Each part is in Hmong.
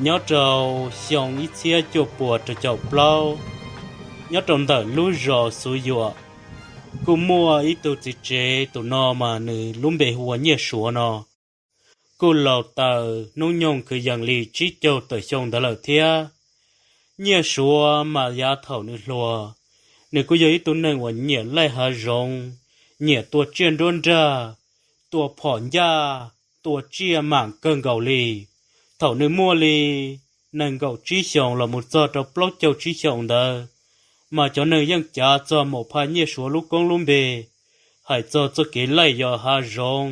Nyob rau xyoo ib txhiab cuaj puas rau caum plaub, nyob rau ntawm lub zos Xuv Yuam, kuj muaj ib tug txiv tsev, tus no mas nws lub npe hu ua Nyiaj Suav no, kuj laus taws hnub nyoog kwv yees li tsib caug tawm xyoo ntawd lawm thiab. Nyiaj Suav mas yav thaum nws hluas, nws kuj yog ib tug neeg uas nyiam laij hav zoov, nyiam tua tsiaj nruab nrag, tua phom ncaj, tua tsiaj mam kawg nkaus li. Thaum nws muaj li nees nkaum tsib xyoos los mus txog rau plaub caug tsib xyoos ntawd, mas cov neeg yeej cav txog Maum Phaj Nyiaj Suav lub koob lub npe, hais txog txoj kev laij yos hav zoov,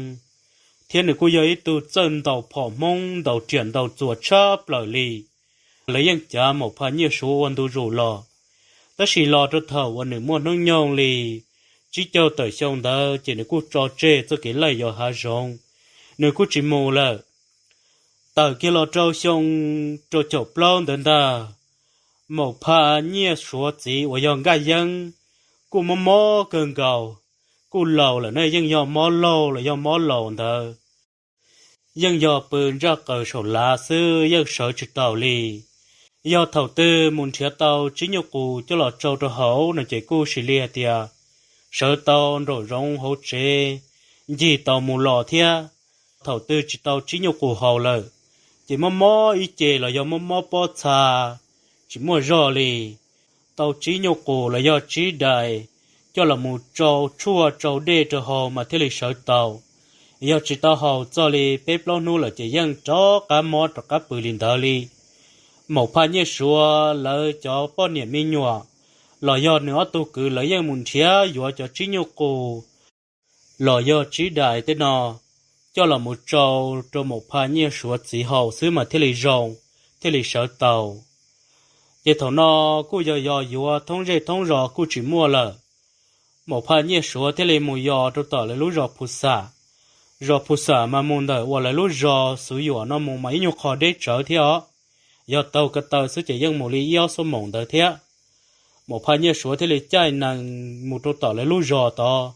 thiab nws kuj yog ib tug txawj ntaus phom Hmoob ntaus riam ntaus txuas tshaj plaws li. Lawv yeej cav Maum Phaj Nyiaj Suav ua ntu zus los, tab sis los rau thaum uas nws muaj hnub nyoog li tsib caug tawm xyoo ntawd ces nws kuj tso tseg txoj kev laij yos hav zoov, nws kuj tsis mus lawm. Tawm kiag los rau xyoo rau caum plaub ntawd ntag, Maum Phaj Nyiaj Suav txiv uas yog Nkaj Yeeb kuj mob mob kawg nkaus, kuj laus lawm ne, yeej yog mob laug los yog mob laus ntawd, yeej yog pw ntsaj qaws saum lav xwb, yeej sawv tsis taus li. Yog thaum twg mus nrhiav tau tsib nyuj qus coj los tsau rau hauv no ces kuj sis li hais tias sawv tau nraum zoov hauv tsev, ncig tau mus los thiab. Thaum twg tsis tau tsib nyuj qus haus lawm, ces mob mob ib ce los yog mob mob pob txha, tsis muaj zog li, tau tsib nyuj qus los yog tsib dais coj los mus tsau tshuaj tsau dej rau haus mas thiaj li sawv tau. Yog tsis tau haus txog li peb plaub hnub lawm ces yeej rov qab mob rov qab pw li ntawd li. Maum Phaj Nyiaj Suav lawv cov poj niam me nyuam los yog nws ob tug kwv lawv yeej mus nrhiav yuav cov tsib nyuj qus los yog tsib dais tej no coj los mus tsau rau Maum Phaj Nyiaj Suav txiv haus xwb mas thiaj li zoo, thiaj li sawv tau. Ces thaum no kuj yog yos yuav thoob zej thoob zos kuj tsis muaj lawm. Maum Phaj Nyiaj Suav thiaj li mus yos rau tom lawv lub zos Phu Xam. Zos Phu Xam mas mus ntawm uas lawv lub zos Xuv Yuam no mus mas ib nyuag qho deb tsawv thiab os. Yog taug ko taw xwb ces yeej mus li ib ob xuab moos ntawd thiab. Maum Phaj Nyiaj Suav thiaj li caij nees mus rau tom lawv lub zos tod,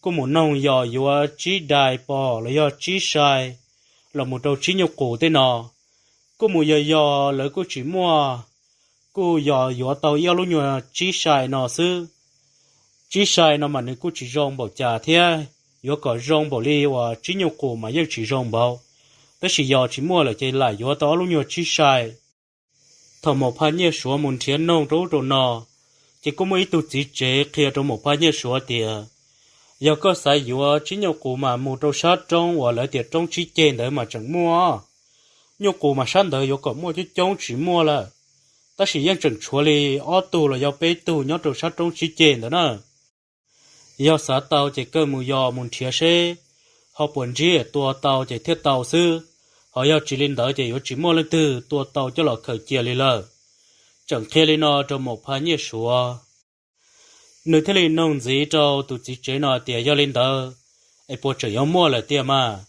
kuj mus noog yos yuav tsib dais pom los yog tsib sai los mus rau tsib nyuj qus tej no. Kuj mus yos yos lawv kuj tsis muaj, kuj yos yuav tau ib ob lub nyuag tsib sai no xwb. Tsib sai no mas nws kuj tsis zoo npaum cas thiab, yuav kom zoo npaum li uas tsib nyuj qus mas yeej tsis zoo npaum, tab sis yos tsis muaj lawm ces lam yuav tau ob lub nyuag tsib sai. Thaum Maum Phaj Nyiaj Suav mus nrhiav noog rau ub rau no, ces kuj muaj ib tug txiv tsev qhia rau Maum Phaj Nyiaj Suav tias, yog koj xav yuav tsib nyuj qus mas mus rau sab roob uas lawv tias roob tsib ceg ntawd mas tseem muaj. Nyuj qus mas sab ntawd yuav kom muaj coob coob tsis muaj lawm, tab sis yeej tseem tshuav li ob tug los yog peb tug nyob rau sab roob tsib ceg ntawd na. Yog xav tau ces kawg mus yos mus nrhiav seb ho puas ntsib tua tau ces thiaj tau xwb, ho yog tsis li ntawd ces yuav tsis muaj leej twg tua tau coj los khaws cia li lawm. Tseem qhia li no rau Maum Phaj Nyiaj Suav. Nws thiaj li noog ntxiv rau tus txiv tsev no tias yog li ntawd es puas tseem yuav muaj lawm tiag mas?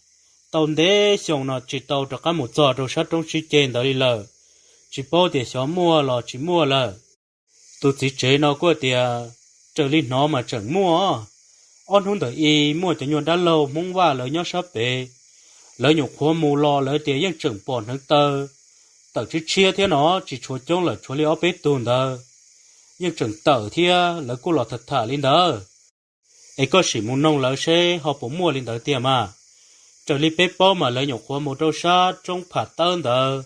Tau ntev xyoo no tsis tau rov qab mus txog rau sab roob tsib ceg ntawd li lawm, tsis paub tias xyov muaj los tsis muaj lawm. Tus txiv tsev no kuj tias, raws li hnov mas tseem muaj. Ob hnub ntawm i muaj cov nyuag dab laug Hmoob Vaj lawv nyob sab pem, lawv nyuam qhuav mus los lawv tias yeej tseem pom hneev taw tawm tshiab tshiab thiab no, tsis tshuav coob lawm, tshuav li ob peb tug ntawd. Yeej tseem tawm thiab, lawv kuj los tham tham li ntawd. Es koj sim mus noog lawv seb ho puas muaj li ntawd tiag mas. Raws li peb paub mas lawv nyuam qhuav mus rau sab roob Pham Tawb ntawd,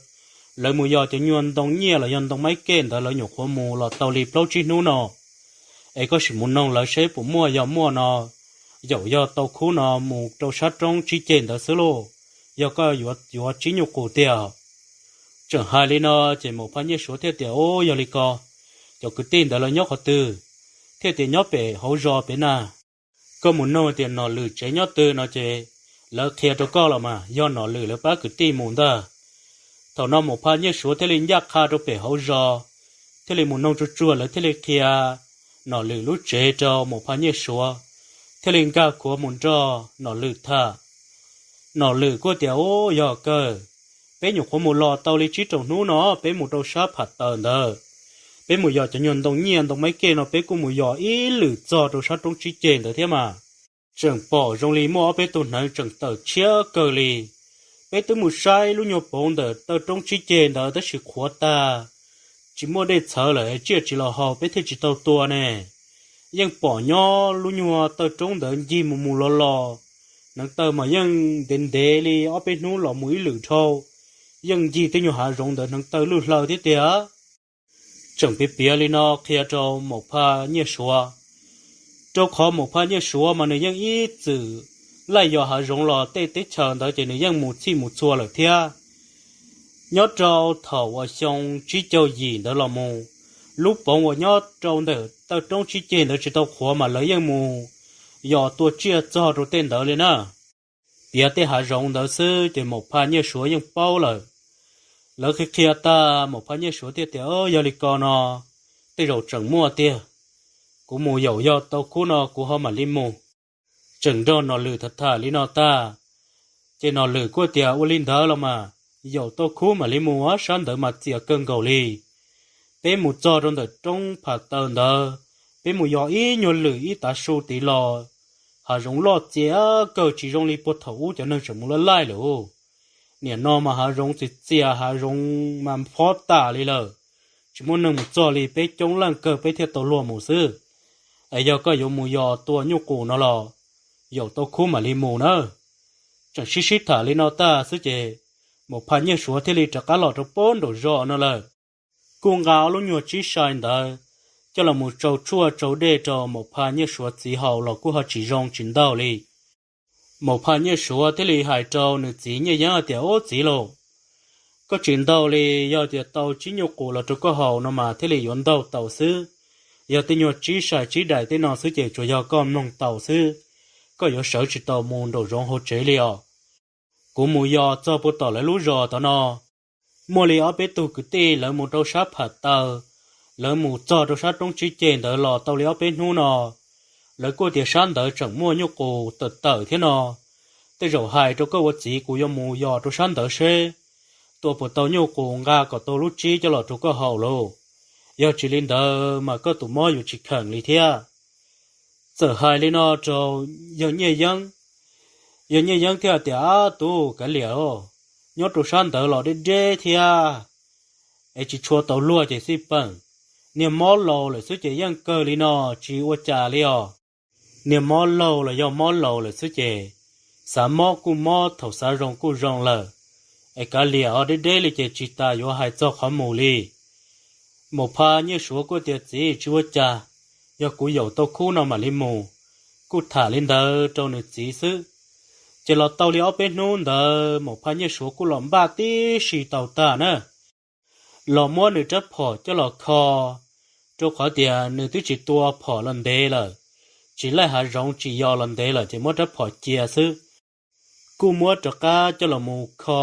lawv mus yos cov nyuag ntoo nyiaj los yog ntoo maib kej ntawd, lawv nyuam qhuav mus los tau li plaub tsib hnub no. Es koj sim mus noog lawv seb puas muaj, yog muaj no, yaum yog tau khub no mus rau sab roob tsib ceg ntawd xwb lauj, yog koj yuav tsib nyuj qus tiag. Tseem hais li no ces Maum Phaj Nyiaj Suav thiaj tias, ub, yog li ko, cov kwv tij ntawd lawv nyob qhov twg? Thiaj tias nyob pem hauv zos pem na. Koj mus noog tias Nom Lwm tsev nyob twg no ces lawv qhia rau koj los mas, yog Nom Lwm lawv pab kwv tij mus ntag. Thaum no Maum Phaj Nyiaj Suav thiaj li ncaj qha rau pem hauv zos, thiaj li mus noog tsuag tsuag, lawv thiaj li qhia Nom Lwm lub tsev rau Maum Phaj Nyiaj Suav, thiaj li nkag khuav mus nrog Nom Lwm tham. Nom Lwm kuj tias, ub, yog kawg, peb nyuam qhuav mus los tau li tsib rau hnub no, peb mus rau sab Pham Taws ntawd, peb mus yos cov nyuag ntoo nyiaj ntoo maib kej no, peb kuj mus yos ib lwm txog rau sab roob tsib ceg ntawd thiab mas, tseem pom zoo li muaj ob peb tug hneev tseem tawm tshiab kawg li. Peb twb mus saib lub nyuag poov ntawm taw roob tsib ceg ntawd tab sis qhuav tag, tsis muaj dej txhawv lawm, tsiaj tsis los haus peb thiaj tsis tau tua ne. Yeej pom nyob lub nyuag taw roob ntawd ncig mus mus los los, hneev taw mas yeej ntev ntev li ob peb hnub los mus ib lwm dhau, yeej ncig tej nyuag hav zoov ntawd hneev taw lwj hlaw thiab tiag. Tseem piav piav li no qhia rau Maum Phaj Nyiaj Suav, rau qhov Maum Phaj Nyiaj Suav mas nws yeej ib txwm laij yos hav zoov los tej teb chaws ntawd ces nws yeej mus txhij mus txhua lawm thiab. Nyob rau thaum uas xyoo tsib caug yim ntawd los mus, lub poov uas nyob rau ntawm taw roob tsib ceg ntawd tsis tau qhuav mas lawv yeej mus yos tua tsiaj txog rau tej ntawd li na. Piav tej hav zoov ntawd xwb ces Maum Phaj Nyiaj Suav yeej paub lawm. Lawv qhia qhia tag Maum Phaj Nyiaj Suav thiaj tias, Yog li ko no, tej zaum tseem muaj tiag. Kuv mus yaum yog tau khub no kuv ho mam li mus. Tseem nrog Nom Lwm tham tham li no tag, ces Nom Lwm kuj tias, Ua li ntawd los mas, yaum tau khub mam li mus, sab ntawd mas txias kawg nkaus li. Peb mus txog rau ntawm roob pham taw ntawd, peb mus yos ib nyuag lwm ib tav su tid los, hav zoov loj txias kawg tsis zoo li puag thaum ub cov neeg tseem mus laij laij lawm. Nim no mas hav zoov txias txias, hav zoov mas phob tas li lawm, tsis muaj neeg mus txog li, peb coob leej kawg peb thiaj tau luag mus xwb. Es yog koj yuav mus yos tua nyuj qus no los, yaum tau khub mam li mus na. Tseem sib sib tham li no tag xwb ces Maum Phaj Nyiaj Suav thiaj li rov qab los rau pob nraum zos no lawm. Kuj nqa ob lub nyuag tsib sai ntawd coj los mus tsau tshuaj tsau dej rau Maum Phaj Nyiaj Suav txiv haus los kuj ho tsis zoo tsis ntaug li. Maum Phaj Nyiaj Suav thiaj li hais rau nws txiv Nyiaj Yeeb hais tias, Ub txiv lauj, koj tsis ntaug li, yog tias tau tsib nyuj qus los rau koj haus no mas thiaj li yuav ntaug taus xwb. Yog tej nyuag tsib sai tsib daim tej no xwb ces tsuas yog koj mloog taus xwb, koj yuav sawv tsis tau mus nraum zoov hauv tsev li os. Kuv mus yos txog puag tom lawv lub zos tom no, muaj li ob peb tug kwv tij lawv mus rau sab pham taw, lawv mus txog rau sab roob tsib ceg ntawd los tau li ob peb hnub no, lawv kuj tias sab ntawd tseem muaj nyuj qus tawm tawm thiab no. Tej zaum hais rau koj ua txiv kuv yuav mus yos rau sab ntawd seb tua puas tau nyuj qus nqa kom tau lub tsib coj los rau koj haus lauj. Yog tsis li ntawd mas koj tus mob yuav tsis kheem li thiab. Txawm hais li no rau yawg Nyiaj Yeeb, yawg Nyiaj Yeeb thiaj tias, Ab tub kav liam, nyob rau sab ntawd los deb deb thiab, es tsis tshua tau luag ces xij peem. Niag mob laus lawm xwb ces yeej kawg li no, tsis ua cas li os. Niag mob laug los yog mob laus lawm xwb ces xav mob kuj mob, thaum xav zoo kuj zoo lawm. Es kav liam os, deb deb li ces tsis tas yuav hais txog qhov mus li. Maum Phaj Nyiaj Suav kuj tias, Txiv tsis ua cas, yog kuv yaum tau khub no mam li mus. Kuj tham li ntawd rau nws txiv xwb. Ces los tau li ob peb hnub ntawd Maum Phaj Nyiaj Suav kuj los npaj tib si tau tag na, los muab nws rab phom coj los kho, rau qhov tias nws twb tsis tua phom los ntev lawm, tsis laij hav zoov tsis yos los ntev lawm ces muab rab phom cia xwb. Kuj muab rov qab coj los mus kho,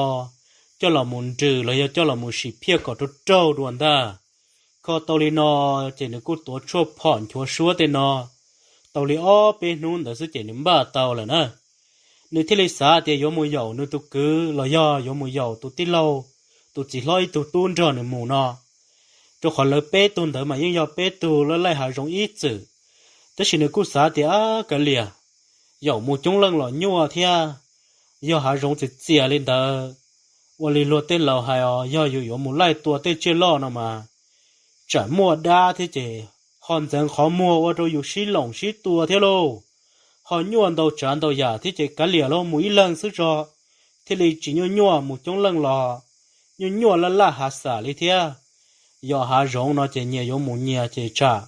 coj los mus nrws los yog coj los mus sim phiaj kom raug raug dua ntag. Kho tau li no, ces nws kuj tuav tshuaj phom nchuav suab tej no tau li ob peb hnub ntawd xwb ces nws npaj tau lawm na. Nws thiaj li xav tias yuav mus yaum nws tus kwv los yog yuav mus yaum tus tij laug, tus txiv hlob ib tug tub nrog nws mus no, rau qhov lawv peb tug ntawd mas yeej yog peb tug laij laij hav zoov ib txwm. Tab sis nws kuj xav tias, Ab kav liam, yaum mus coob leej los nyuaj thiab, yog hav zoov txias txias li ntawd, ua li luag tej laus hais os, yog yus yuav mus laij tua tej tsiaj loj no mas tsam muaj dab thiab ces ho ntxeev qhov muag ua rau yus sib loom sib tua thiab lauj. Ho nyuaj ntau tsav ntau yam thiab ces kav liam lauj, mus ib leeg xwb tso, thiaj li tsis nyuaj nyuaj, mus coob leej los nyuaj nyuaj laj laj hav xam li thiab. Yog hav zoov no ces nyias yuav mus nyias ces tsam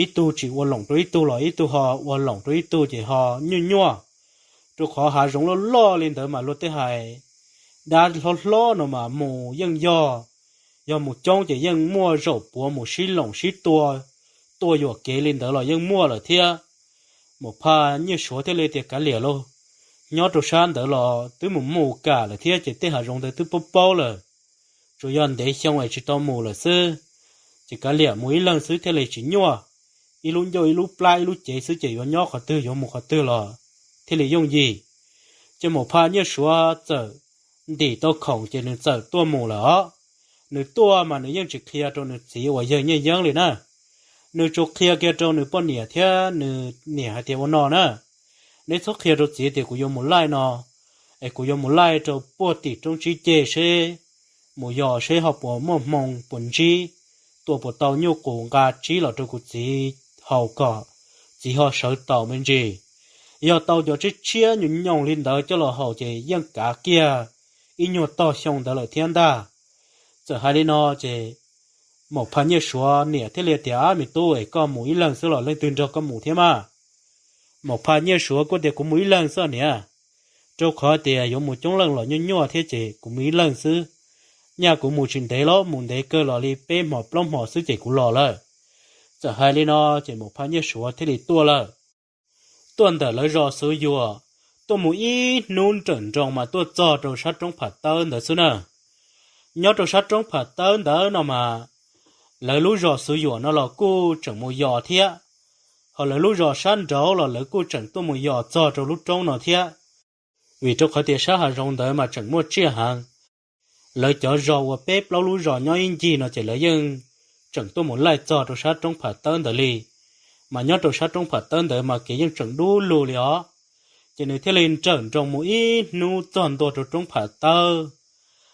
ib tug tsis ua loom rau ib tug los ib tug ho ua loom rau ib tug ces ho nyuaj nyuaj. Rau qhov hav zoov loj loj li ntawd mas luag tej hais, dab hlob hlob no mas mus yeej yog, yog mus coob ces yeej muaj zaum puav mus sib loom sib tua, tua yuam kev li ntawd los yeej muaj lawm thiab. Maum Phaj Nyiaj Suav thiaj li tias, Kav liam lauj, nyob rau sab ntawd los twb mus mus kam lawm thiab ces tej hav zoov ntawd twb paub paub lawm, tsuas yog ntev xyoo es tsis tau mus lawm xwb. Ces kav liam mus ib leeg xwb thiaj li tsis nyuaj, ib lub ncauj ib lub plab ib lub cev xwb ces yuav nyob qhov twg yuav mus qhov twg los thiaj li yooj yim. Ces Maum Phaj Nyiaj Suav txawm ntim tau khoom ces nws txawm tuaj mus lawm os. Nws tuaj mas nws yeej tsis qhia rau nws txiv uas yawg Nyiaj Yeeb li na. Nws tsuas qhia kiag rau nws poj niam thiab nws niam hais tias, Ua no na, neb txhob qhia rau txiv tias kuv yuav mus laij no, es kuv yuav mus laij rau puag tim roob tsib ceg seb, mus yos seb ho puas muaj hmoo puas ntsib, tua puas tau nyuj qus nqa tsib los rau kuv txiv haus kom txiv ho sawv taus me ntsis. Yog tau cov tshiab tshiab nyoos nyoos li ntawd coj los haus ces yeej kav kiag ib nyuag tog xyoo ntawd lawm thiab ntag. Txawm hais li no ces Maum Phaj Nyiaj Suav niam thiaj li tias, Ab, me tub es koj mus ib leeg xwb los leej twg nrog koj mus thiab mas? Maum Phaj Nyiaj Suav kuj tias, Kuv mus ib leeg xwb niam, rau qhov tias yuav mus coob leej los nyuaj nyuaj thiab ces kuv mus ib leeg xwb. Nyaj kuv mus tsis ntev los mus ntev kawg los li peb hmos plaub hmos xwb ces kuv los lawm. Txawm hais li no ces Maum Phaj Nyiaj Suav thiaj li tuaj lawm. Tuaj ntawm lawv zos Xuv Yuam, tuaj mus ib hnub nrawm nroos mas tuaj txog rau sab roob Pham Tawb ntawd xwb na. Nyob rau sab roob Pham Tawb ntawd no mas lawv lub zos Xuv Yuam no los kuj tseem mus yos thiab, ho lawv lub zos sab nraud los lawv kuj tseem tuaj mus yos txog rau lub roob no thiab. Vim rau qhov tias sab hav zoov ntawd mas tseem muaj tsiaj heev. Lawv cov zos uas peb plaub lub zos nyob ib ncig no ces lawv yeej tseem tuaj mus laij txog rau sab roob Pham Tawb ntawd li. Mas nyob rau sab roob Pham Tawb ntawd mas kev yeej tseem dub lug li os. Ces nws thiaj li nrawm nroos mus ib hnub txog ntua rau roob Pham Tawb,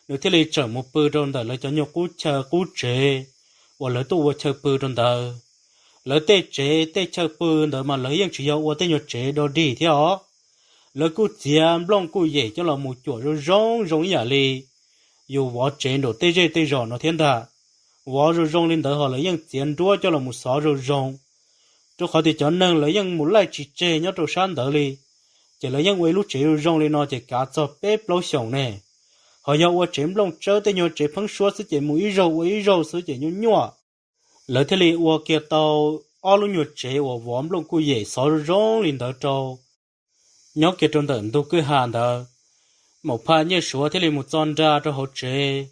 nws thiaj li tseem mus pw rau ntawm lawv cov nyuag qub chaw qub tsev uas lawv tuaj ua chaw pw rau ntawd. Lawv tej tsev tej chaw pw ntawd mas lawv yeej tsis yog ua tej nyuag tsev do dig thiab os. Lawv kuj txiav nplooj kuj yem coj los mus cuam zoo zoo zoo ib yam li yus vov tsev nraum tej zej tej zos no thiab ntag. Vov zoo zoo li ntawd ho lawv yeej txiav nruab coj los mus xov zoo zoo, rau qhov tias cov neeg lawv yeej mus laij tsis tseg nyob rau sab ntawd li. Ces lawv yeej ua ib lub tsev zoo zoo li no ces kav txog peb plaub xyoos ne. Ho yog ua tsev nplooj tsawb tej nyuag tsev pheeb suab xwb ces mus ib zaug ua ib zaug xwb ces nyuaj nyuaj. Lawv thiaj li ua kiag tau ob lub nyuag tsev uas vov nplooj kuj yem xov zoo zoo li ntawd rau, nyob kiag rau ntawm ntug kwj ha ntawd. Maum Phaj Nyiaj Suav thiaj li mus txo nra rau hauv tsev.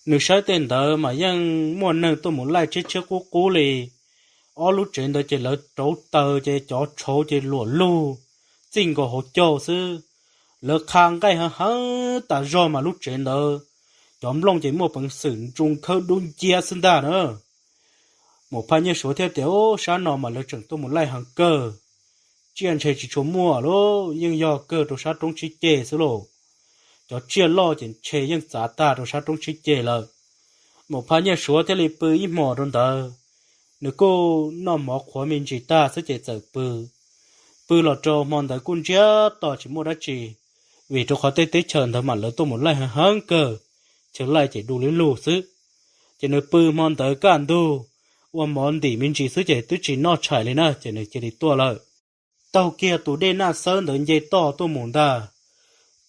Nws saib tej ntawd mas yeej muaj neeg tuaj mus laij tshiab tshiab qub qub li. Ob lub tsev ntawd ces lawv rauv taws ces cov tshauv ces luam lug txij nkaus hauv caug xwb. Lawv qha nqaij heev heev tas zog mas lub tsev ntawd cov nplooj ces muaj peev xwm ntsoog khawb dub nciab xwb ntag na. Maum Phaj Nyiaj Suav thiaj tias, Ub, sab no mas lawv tseem tuaj mus laij heev kawg, tsiaj ntshe tsis tshua muaj lauj, yeej yog kawg rau sab roob tsib ceg xwb lauj. Cov tsiaj loj ces ntshe yeej txav tag rau sab roob tsib ceg lawm. Maum Phaj Nyiaj Suav thiaj li pw ib hmos rau ntawd. Nws kuj noj mov qhuav me ntsis tag xwb ces txawm pw. Pw los rau hmo ntawd kuj ntsiag to tsis muaj dab tsi, vim rau qhov tej teb chaws ntawd mas lawv tuaj mus laij heev heev kawg, chaw laij ces du lug lug xwb. Ces nws pw hmo ntawd kaj ntug, ua mov ntim me ntsis xwb ces twb tsis noj tshais li na ces nws cia li tuaj lawm. Taug kiag tus dej Naj Xawb ntawd nce toj tuaj mus ntag.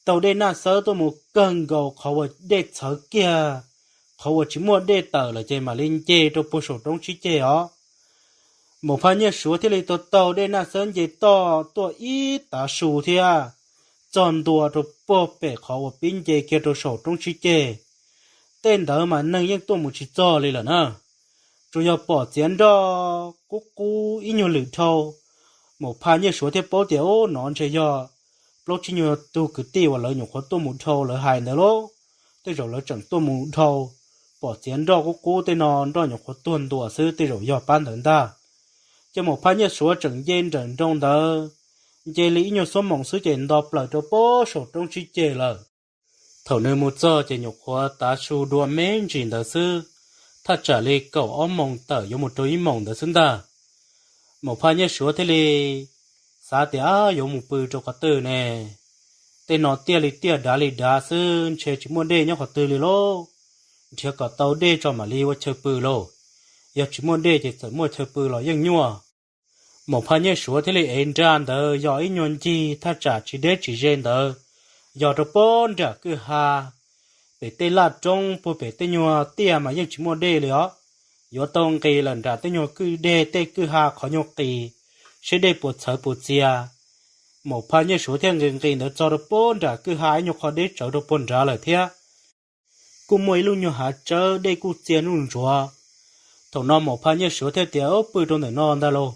Taug dej Naj Xawb tuaj mus kawg nkaus qhov uas dej txhawv kiag, qhov uas tsis muaj dej tawm lawm ces mam li nce rau puag saum roob tsib ceg os. Maum Phaj Nyiaj Suav thiaj li taug taug dej Naj Xawb nce toj tuaj ib tav su thiab txog ntua rau puag pem qhov uas pib nce kiag rau saum roob tsib ceg. Tej ntawd mas neeg yeej tuaj mus tsis txog li lawm na, tsuas yog pom txiav nroj qub qub ib nyuag lwm dhau. Maum Phaj Nyiaj Suav thiaj paub tias, Ub, no ntshe yog plaub tsib nyuag tug kwv tij uas lawv nyuam qhuav tuaj mus dhau lawv hais ntawd lauj. Tej zaum lawv tseem tuaj mus dhau, pom txiav nroj qub qub tej no nroj nyuam qhuav tuag ntua xwb, tej zaum yog pab ntawd ntag. Ces Maum Phaj Nyiaj Suav tseem nce nrawm nroos ntawd, nce li ib nyuag xuab moos xwb ces nto plaws rau puag saum roob tsib ceg lawm. Thaum nws mus txog ces nyuam qhuav tav su dua me ntsis ntawd xwb, thaj tsam li kaum ob moos tawm yuav mus rau ib moos ntawd xwb ntag. Maum Phaj Nyiaj Suav thiaj li xav tias, Ab, yuav mus pw rau qhov twg ne? Tej no tiaj li tiaj dav li dav xwb, ntshe tsis muaj dej nyob qhov twg li lauj. Nrhiav kom tau dej tso mam li ua chaw pw lauj. Yog tsis muaj dej ces txawm muaj chaw pw los yeej nyuaj. Maum Phaj Nyiaj Suav thiaj li ev nra ntawd yog ib nyuag ncig thaj tsam tsis deb tsis ze ntawd, yog rau puag nram kwj ha. Pem tej laj roob puag pem tej nyuag tiaj mas yeej tsis muaj dej li os. Yuav tau nqis lawm nram tej nyuag kwj deg tej kwj ha qhov nyuag qis, seb dej puas txhawv puas txias. Maum Phaj Nyiaj Suav thiaj nqis nqis ntawd txog rau puag nram kwj ha ib nyuag qho deb tsawv rau puag nrad lawm thiab. Kuj muaj ib lub nyuag hav tsawb dej kuj txia nuj ntsuav. Thaum no Maum Phaj Nyiaj Suav thiaj tias, Ub, pw rau ntawm no ntag lauj.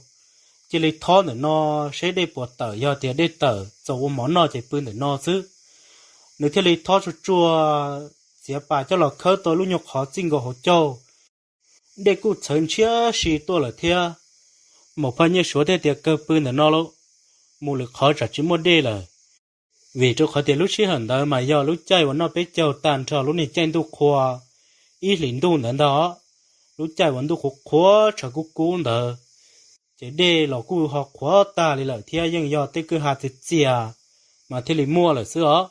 Cia li thob ntawm no seb dej puas tawm, yog tias dej tawm txaus ua mov noj ces pw ntawm no xwb. Nws thiaj li thob tsuag tsuag txiav pas coj los khawb tau lub nyuag qhov txij nkaus hauv caug. Dej kuj txhawv ntshiab si tuaj lawm thiab. Maum Phaj Nyiaj Suav thiaj tias, Kawg pw ntawm no lauj, mus lwm qhov tsam tsis muaj dej lawm. Vim rau qhov tias lub sij hawm ntawd mas yog lub caij uas noj peb caug tag nrho lub niag caij ntuj qhua ib hlis ntuj ntawd ntag. Lub caij uas ntuj qhuav qhuav tshav kub kub ntawd, ces dej los kuj ho qhuav tag li lawm thiab yeej yog tej kwj ha txias txias mas thiaj li muaj lawm xwb os.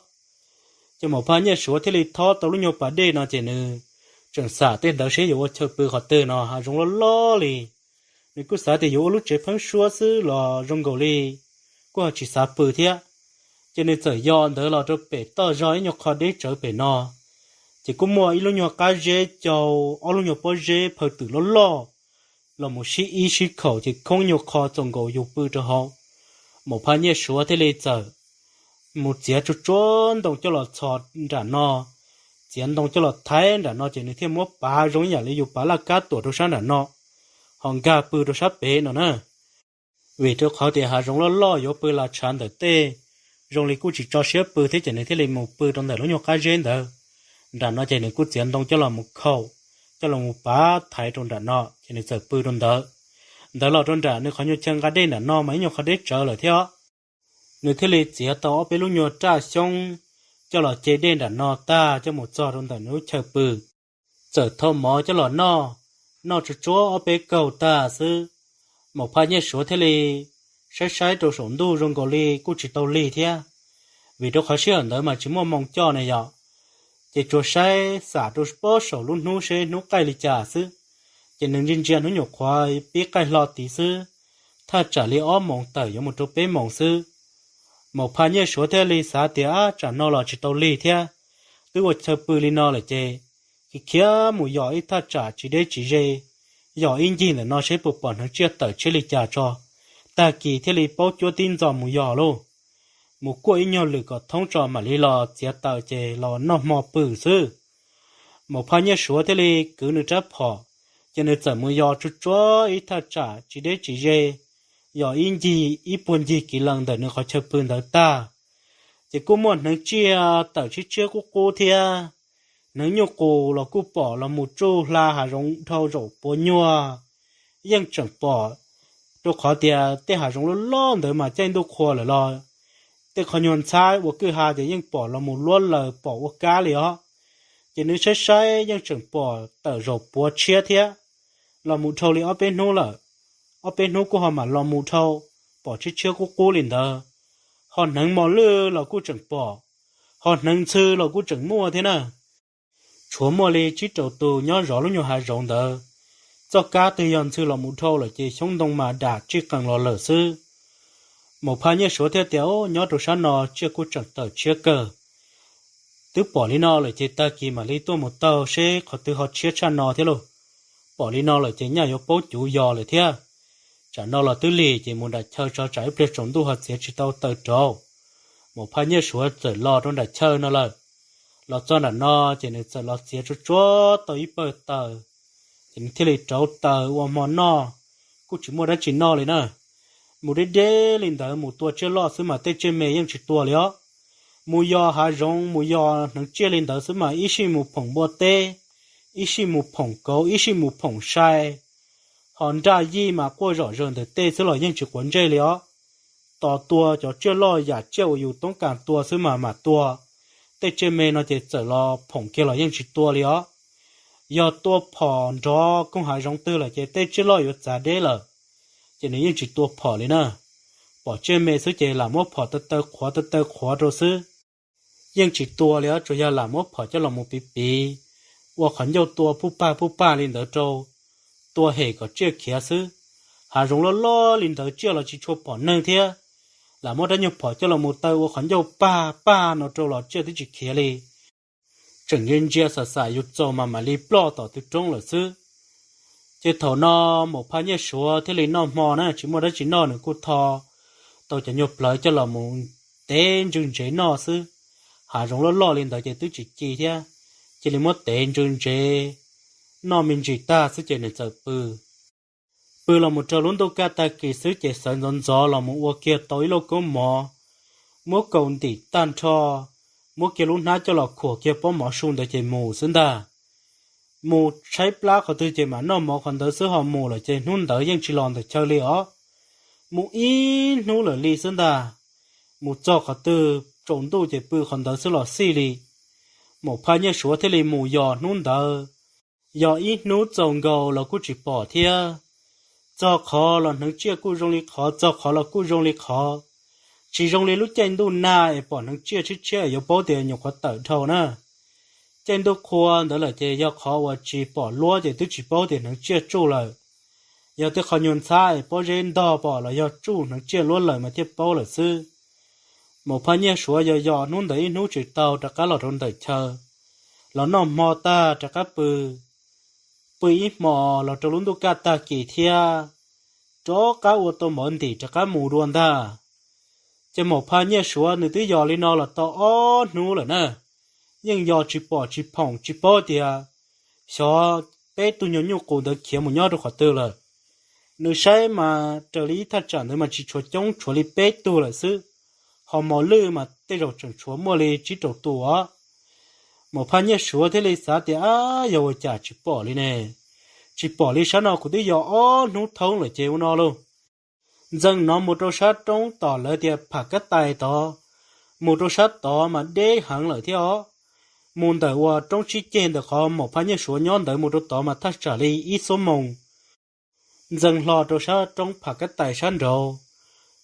Ces Maum Phaj Nyiaj Suav thiaj li thob tau lub nyuag pas dej no ces nws tseem xam tej ntawd seb yuav ua chaw pw qhov twg no, hav zoov loj loj li. Nws kuj xav tias yuav ua lub tsev pheeb suab xwb los zoo nkaus li kuj ho tsis xav pw thiab. Ces nws txawm yos ntawd los rau pem toj zog ib nyuag qho deb tsawv pem no, ces kuj muaj ib lub nyuag qab zeb cau ob lub nyuag pob zeb phaw twm loj loj los mus sib ib sib khaum ces khoob nyuag qho txaus nkaus yus pw rau hauv. Maum Phaj Nyiaj Suav thiaj li txawm mus txiav tsuag tsuag ntoo coj los txhos nram no, txiav ntoo coj los thaiv nram no ces nws thiaj muab pav zoo ib yam li yus pav laj kab tuam rau sab nram no, ho nkag pw rau sab pem no na. Vim rau qhov tias hav zoov loj loj yuav pw las tshav ntawm tej zoo li kuj tsis tso siab pw thiab ces nws thiaj li mus pw rau ntawm lub nyuag qab zeb ntawd. Nram no ces nws kuj txiav ntoo coj los mus khaum, coj los mus pav thaiv rau nram no ces nws txawm pw rau ntawd. Ntawd los rau nram nws qhov nyuag chaw nqa dej nram no mas ib nyuag qho deb tsawv lawm thiab. Nws thiaj li txiav tau ob peb lub nyuag raj xyoob coj los ce dej nram no tag coj mus txog rau ntawm nws lub chaw pw. Txawm thau mov coj los noj, noj tsuag tsuag ob peb kaug tag xwb, Maum Phaj Nyiaj Suav thiaj li saib saib rau saum ntuj zoo nkaus li kuj tsis tau lig thiab. Vim rau qhov sij hawm ntawd mas tsis muaj moo coj ne yom, ces tsuas saib xam rau pob saum lub hnub seb hnub qaij li cas xwb. Ces nws ntsia ntsia hnub nyuam qhuav pib qaij hlo tid xwb, thaj tsam li ob moos tawm yuav mus rau peb moos xwb. Maum Phaj Nyiaj Suav thiaj li xav tias, Ab, tsam no los tsis tau lig thiab, twb ua chaw pw li no lawm ces khiav khiav mus yos ib thaj tsam tsis deb tsis ze, yos ib ncig ntawm no seb puas pom hneev tsiaj tawm tshiab li cas tso, tag kis thiaj li paub cuab tib ntxo mus yos lauj. Mus kuaj ib nyuag lwm kom thoob tso mam li los txiav taws ces los noj hmo pw xwb. Maum Phaj Nyiaj Suav thiaj li kwv nws rab phom, ces nws txawm mus yos tsuag tsuag ib thaj tsam tsis deb tsis ze, yos ib ncig ib puag ncig kiv lees ntawm nws qhov chaw pw ntawd tag, ces kuj muaj hneev tsiaj tawm tshiab tshiab qub qub thiab. Hneev nyuj qus los kuj pom los mus tsuj hla hav zoov dhau zaum puav nyuag, yeej tseem pom, rau qhov tias tej hav zoov loj loj ntawd mas caij ntuj qhua lawm los tej qhov nyuag ntxhab ua kwj ha ces yeej pom los mus luab laws pom ua kab li os. Ces nws saib saib yeej tseem pom tawm zaum puav tshiab thiab, los mus dhau li ob peb hnub lawm, ob peb hnub kuj ho mam los mus dhau, pom tshiab tshiab qub qub li ntawd. Ho hneev mos lwj los kuj tseem pom, ho hneev ntxhw los kuj tseem muaj thiab na. Tshuav muaj li tsib rau tus nyob zov lub nyuag hav zoov ntawd. Txoj kab twg yog ntxhw los mus dhau lawm ces xyoob ntoo mas dam tsij qees los lawm xwb. Maum Phaj Nyiaj Suav thiaj tias, Nyob rau sab no tsiaj kuj tseem tawm tshiab kawg. Twb pom li no lawm ces tag kis mam li tuaj mus taug seb qhov twg ho tshiab tshaj no thiab lauj. Pom li no lawm ces nyaj yuav paub cuv yos lawm thiab. Tsam no los twb lig ces mus nram chaw tso tsam ib pliag tsaus ntuj ho txiav tsis tau taws rauv. Maum Phaj Nyiaj Suav txawm los rau nram chaw no lawm. Los txog nram no ces nws txawm los txiav tsuag tsuag tau ib pawg taws, ces nws thiaj li rauv taws ua hmo noj. Kuj tsis muaj dab tsi noj li na. Mus deb deb li ntawd mus tua tsiaj loj xwb mas tej tsiaj me yeej tsis tua li os. Mus yos hav zoov mus yos hneev tsiaj li ntawd xwb mas ib sij mus phoom npua teb, ib sij mus phoom kauv, ib sij mus phoom sai, ho nraj yij mas quaj zom zaws ntawm tej xwb los yeej tsis quav ntsej li os. Tos tua cov tsiaj loj yam tsiaj uas yus toob kas tua xwb mas mam tua. Tej tsiaj me no ces txawm los phoom kiag los yeej tsis tua li os. Yog tua phom nrov koog hav zoov twg lawm ces tej tsiaj loj yuav txav deb lawm, ces nws yeej tsis tua phom li na. Pom tsiaj me xwb ces lam muab phom taw taw qhuav taw taw qhuav rau xwb, yeej tsis tua li os, tsuas yog lam muab phom coj los mus piv piv ua qhov ncauj tua puj pag puj pag li ntawd rau, tua hem kom tsiaj khiav xwb. Hav zoov loj loj li ntawd tsiaj los tsis tshua pom neeg thiab, lam muab rab nyuag phom coj los mus taw ua qhov ncauj pag pag no rau los tsiaj twb tsis khiav li. Tseem ntsia ntsia xam xam yus txaus mas mam li ploj tom tw roob lawm xwb. Ces thaum no Maum Phaj Nyiaj Suav thiaj li noj hmo na, tsis muaj dab tsi noj nws kuj tho tau cov nyuag plawv coj los mus tev ntswg ntsev noj xwb. Hav zoov loj loj li ntawd ces twb tsis ci thiab, cia li muab tev ntswg ntsev noj me ntsis tag xwb ces nws txawm pw. Pw los mus rau lub ntuj kaj tag kis xwb ces sawv ntxov ntxov los mus ua kiag tau ib lauj koob mov, muab kaus ntim tag nrho, muab kiag lub hnab coj los khuam kiag pob mov su ntawd ces mus xwb ntag. Mus tshaib plab qhov twg ces mam noj mov qhov ntawd xwb, ho mus lawm ces hnub ntawd yeej tsis los ntawm chaw li os. Mus ib hnub lawm li xwb ntag. Mus txog qhov twg tsaus ntuj ces pw qhov ntawd xwb los xij li. Maum Phaj Nyiaj Suav thiaj li mus yos hnub ntawd. Yos ib hnub txaus nkaus los kuj tsis pom thiab. Txog qhov los hneev tsiaj kuj zoo li qhov, txog qhov los kuj zoo li qhov. Tsis zoo li lub caij ntuj nag es pom hneev tsiaj tshiab tshiab es yuav paub tias nyuam qhuav tawm dhau na. Caij ntuj qhua ntawd lawm ces yog qhov uas tsis pom luab ces twb tsis paub tias hneev tsiaj tsuj lawm. Yog tej qhov nyuag ntxhab es pob zeb ntog pom los yog tsuj hneev tsiaj luab lawm mas thiaj paub lawm xwb. Maum Phaj Nyiaj Suav yos yos hnub ntawd ib hnub tsis tau rov qab los rau ntawm chaw, los noj hmo tag rov qab pw. Pw ib hmo los rau lub ntuj kaj tag kis thiab, rov qab ua tau mov ntim rov qab mus dua ntag. Ces Maum Phaj Nyiaj Suav nws twb yos li no los tau ob hnub lawm na, yeej yos tsis pom tsis phoom tsis paub tias xyov peb tug nyuag nyuj qus ntawd khiav mus nyob rau qhov twg lawm. Nws saib mas raws li ib thaj tsam ntawd mas tsis tshuav coob, tshuav li peb tug lawm xwb, ho mos lwj mas tej zaum tseem tshuav muaj li tsib rau tus os. Maum Phaj Nyiaj Suav thiaj li xav tias, ab, yog ua cas tsis pom li ne? Tsis pom li, sab no kuv twb yos ob hnub thoob lawm ces ua no lauj. Ntxees no mus rau sab roob tom lawv tias Pham Kab Tais tod, mus rau sab tod mas deb heev lawm thiab os. Mus ntawm uas roob sib ceg ntawm qhov Maum Phaj Nyiaj Suav nyob ntawd mus rau tod mas thaj tsam li ib xuab moos. Ntxees hlo rau sab roob Pham Kab Tais sab nraud,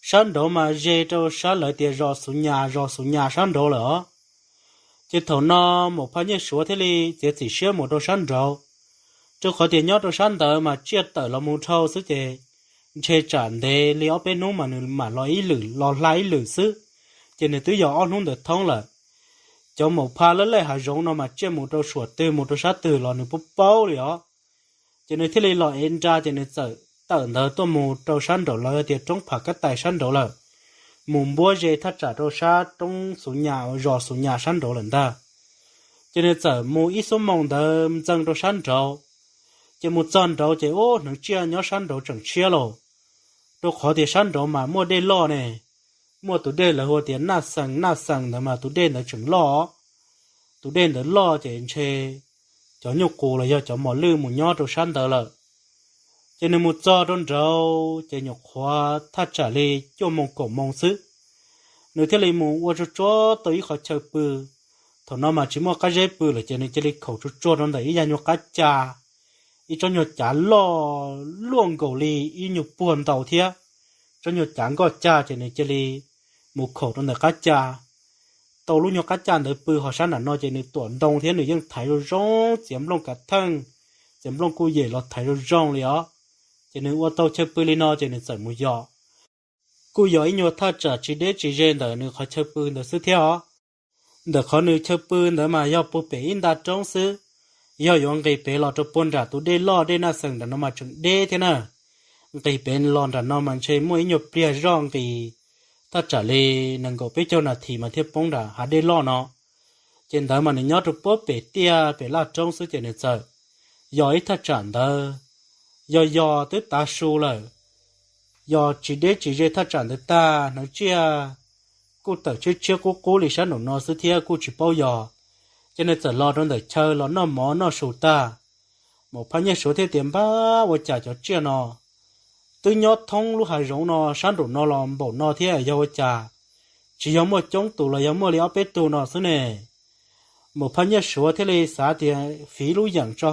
sab nraud mas ze rau sab lawv tias zos Xuv Nyas, zos Xuv Nyas sab nraud lawm os. Ces thaum no Maum Phaj Nyiaj Suav thiaj li txiav txim siab mus rau sab nraud, rau qhov tias nyob rau sab ntawd mas tsiaj tawm los mus dhau xwb ces ntshe tsam ntev li ob peb hnub mas nws mam los ib lwm, los hla ib lwm xwb. Ces nws twb yos ob hnub ntawd thoob lawm. Cov Maum Phaj laj laj hav zoov no mas tsiaj mus rau suam twg mus rau sab twg los nws paub paub li os. Ces nws thiaj li los ev nra ces nws txawm tawm ntawd tuaj mus rau sab nraum lawv tias roob Pham Kab Tais sab nraud lawm, mus npuab ze thaj tsam rau sab roob Xuv Nyas, zos Xuv Nyas sab nraud lawm ntag. Ces nws txawm mus ib xuab moos ntawd ntxees rau sab nraud. Ces mus txog nraud ces ub, hneev tsiaj nyob sab nraud tseem tshiab lauj, rau qhov tias sab nraud mas muaj dej loj ne, muaj tus dej lawv hu tias Naj Xees, Naj Xees ntawd mas tus dej ntawd tseem loj. Tus dej ntawd loj ces ntshe cov nyuj qus los yog cov mos lwj mus nyob rau sab ntawd lawm. Ces nws mus txog rau nraud ces nyuam qhuav thaj tsam li cuaj moos kaum moos xwb, nws thiaj li mus ua tsuag tsuag tau ib qhov chaw pw. Thaum no mas tsis muaj qab zeb pw lawm ces nws cia li khaum tsuag tsuag rau ntawm ib yam nyuag qab ca, ib tsob nyuag cav loj luaj nkaus li ib nyuag puag ntau thiab, tsob nyuag cav nkoj cag ces nws cia li mus khaum rau ntawm qab ca. Tau lub nyuag qab ca ntawd pw ho sab nram no ces nws tuam ntoo thiab nws yeej thaiv zoo zoo txiav nplooj kav theej, txiav nplooj kuj yem los thaiv zoo zoo li os. Ces nws ua tau chaw pw li no ces nws txawm mus yos. Kuj yog ib nyuag thaj tsam tsis deb tsis ze ntawm nws qhov chaw pw ntawd xwb thiab os. Ntawm qhov nws chaw pw ntawd mas yog puag pem ib nta roob xwb, yog yuav nqis pem los rau puag nram tus dej loj dej Naj Xees nram no mas tseem deb thiab na. Nqis pem los nram no mas ntshe muaj ib nyuag pliag zoj nqis thaj tsam li nees nkaum peb caug nas this mas thiaj poob nram hav dej loj no. Ces ntawd mas nws nyob rau puag pem tiaj pem laj roob xwb ces nws txawm yos ib thaj tsam ntawd. Yos yos twb tav su lawm, yos tsis deb tsis ze thaj tsam ntawd tag hneev tsiaj kuj tawm tshiab tshiab qub qub li sab nraum no xwb thiab kuj tsis paub yos. Ces nws txawm los rau ntawm chaw los noj mov noj su tag, Maum Phaj Nyiaj Suav thiaj tias, npab, ua cas cov tsiaj no twb nyob thoob lub hav zoov no sab nraum no los npaum no thiab, yog ua cas tsis yog muaj coob tus los yog muaj li ob peb tug no xwb ne? Maum Phaj Nyiaj Suav thiaj li xav tias fiv lub yeem tso,